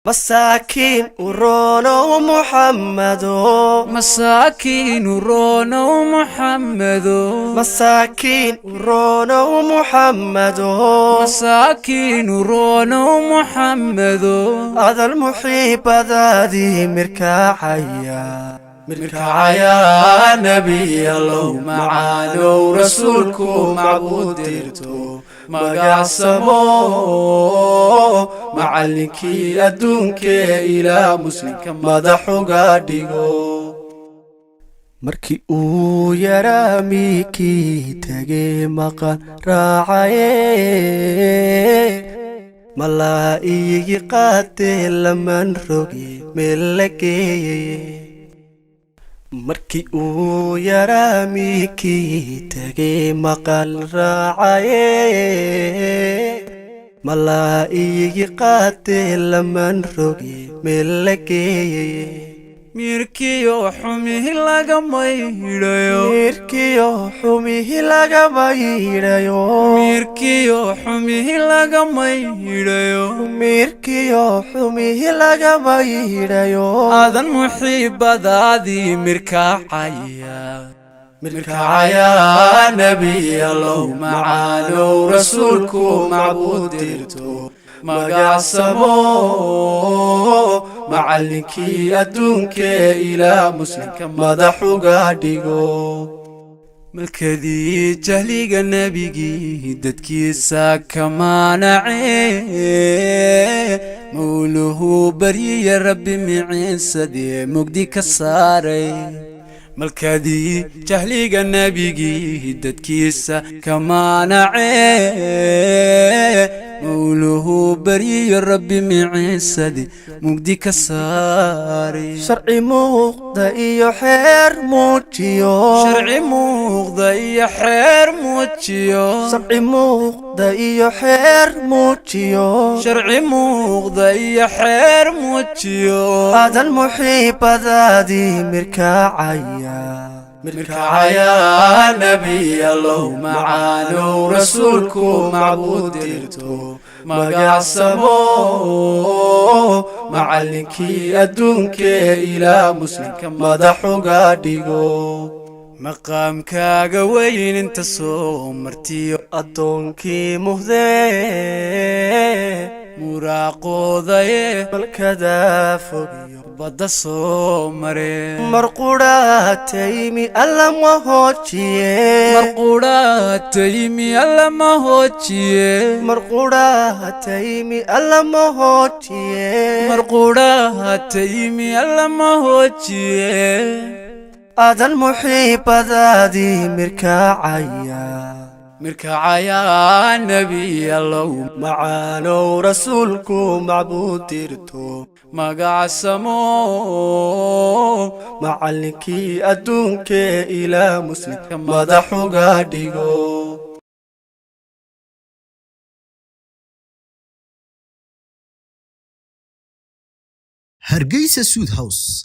Masaakiin uronow Muxammado. Masaakiin uronow Muxammedo. Masaakiin uronow Muxammado. Masaakiin uronow Muxammedo. Adal muxiibadaadii mirkacaya, mirkacaya, Nebiyallow macaanow, rasuulku macbuud dirto, magacsamo, macallinkii adduunkee ilaa muslimka madaxuga dhigo. Markii uu yaraa miikii tegee maqan raacaye, malaa iigi qaatee laman roge meel la geeyeye. Markii uu yaraa miikii tegee maqal raacaye, malaa iigi qaatee laman roge meel la geeyeye. Miirkiyo xumihi laga maydhayo. Miirkiyo xumihi laga maydhayo. Miirkiyo xumihi laga maydhayo. Miirkiyo xumihi laga maydhayo. Aadan muxiibadaadii mirkacaya, mirkacaya, Nebiyallow macaanow, rasuulku macbuud dirto, magacsamo, macallinkii adduunkee ilaa muslimka madaxuga dhigo. Malkadii jahliga nebigii dadkiisa kamaanacee, mawluhu baryiya Rabbi miciinsadee mugdi ka saaray. Malkadii jahliga nebigii dadkiisa kamaanacee, mawluhu baryiyo Rabbi miciisade mugdi ka saaray. Sharci muuqda iyo xeer muujiyo. Sharci muuqda iyo xeer muujiyo. Sharci muuqda iyo xeer muujiyo. Sharci muuqda iyo xeer muujiyo. Aadan muxiibadaadii mirkacaya, mirkacaya, Nebiyallow macaanow, rasuulku macbuud dirto, magacsamo, macallinkii adduunkee ilaa muslimka madaxuga dhigo. Maqaamkaaga weyn inta soo martiyo addoonkii muhdee muraaqoodaye malkadaa fogiyo badda soo maree. Marqudhaataymi alla ma hoojiye. Marqudhaataymi alla ma hoojiye. Marqudhaataymi alla ma hoojiye. Marqudhaataymi alla ma hoojiye. Aadan muxiibadaadii mirkacaya, mirkacaya, Nebiyallow macaanow, rasuulku macbuud dirto, magacsamo, macallinkii adduunkee ilaa muslimka madaxuga dhigo. Hargeysa Suud House.